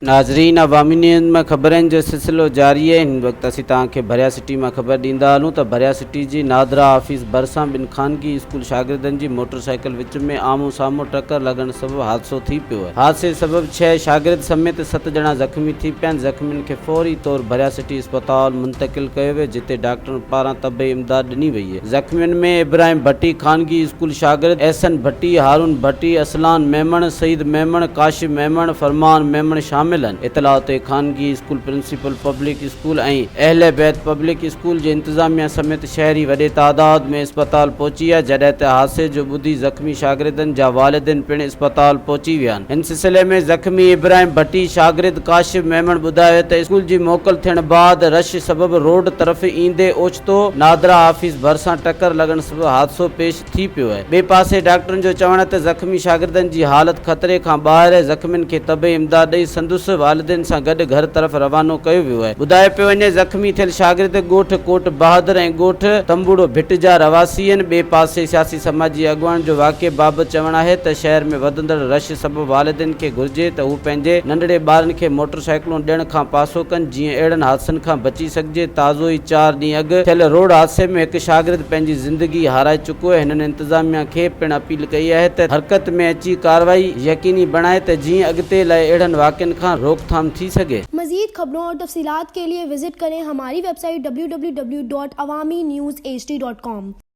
ناظرين عوامي نيوز ۾ خبرن جو سلسلو جاري آهي هن وقت اسين توهان کي ڀريا سٽي مان خبر ڏيندا هلون ته ڀريا سٽي جي نادرا آفيس ڀرسان ٻن خانگي اسڪول شاگردن جي موٽر سائيڪل وچ ۾ آمهون سامهون ٽڪر لڳڻ سبب حادثو ٿي پيو آهي حادثي سبب ڇهه شاگرد سميت ست ڄڻا زخمي ٿي پيا آهن زخمين کي فوري طور ڀريا سٽي اسپتال منتقل ڪيو ويو جتي ڊاڪٽرن پاران طبي امداد ڏني وئي آهي زخمين ۾ ابراهيم ڀٽي، خانگي اسڪول شاگرد احسن ڀٽي، هارون ڀٽي، ارسلان ميمڻ، سعيد ميمڻ، ڪاشف ميمڻ، فرمان ميمڻ شامل آهن. اطلاع تي خانگي اسڪول پرنسپل پبلڪ اسڪول ۽ اهل بيت پبلڪ اسڪول جي انتظاميا سميت شهري وڏي تعداد ۾ اسپتال پهچي ويا جڏهن ته حادثي جو ٻڌي زخمي شاگردن جا والدين پڻ اسپتال پهچي ويا آهن. هن سلسلي ۾ زخمي ابراهيم ڀٽي شاگرد ڪاشف ميمڻ ٻڌايو ته اسڪول جي موڪل ٿيڻ بعد رش سبب روڊ طرف ايندي اوچتو نادرا آفيس ڀرسان ٽڪر لڳڻ سبب حادثو پيش ٿي پيو آهي. ٻئي پاسي ڊاڪٽرن جو چوڻ آهي ته زخمي شاگردن جي حالت خطري کان ٻاهر آهي، زخمين کي طبي امداد ڏئي سندس والدين سان گڏ گهر طرف روانو ڪيو ويو آهي. ٻڌايو پيو وڃي زخمي ٿيل شاگرد ڳوٺ ڪوٽ بهادر ۽ ڳوٺ تنبوڙو ڀٽ جا رهواسي آهن. ٻئي پاسي سياسي سماجي اڳواڻن جو واقعي بابت چوڻ آهي ته شهر ۾ وڌندڙ رش سبب والدين کي گهرجي ته هو پنهنجي ننڍڙي ٻارن کي موٽر سائيڪلون ڏيڻ کان پاسو ڪن جيئن اهڙن حادثن کان بچي سگهجي، تازو ئي چار ڏينهن اڳ ٿيل روڊ حادثي ۾ هڪ شاگرد پنهنجي زندگي هارائي چڪو آهي، هنن انتظاميا کي پڻ اپيل ڪئي آهي ته حرڪت ۾ اچي ڪارروائي يقيني بڻائي ته جيئن اڳتي لاء اهڙن واقعن کان روڪٿام ٿي سگهي. مزيد خبرون اور تفصيلات کے لئے وزٽ کریں ہماری web site www.awamiNewsHD.com.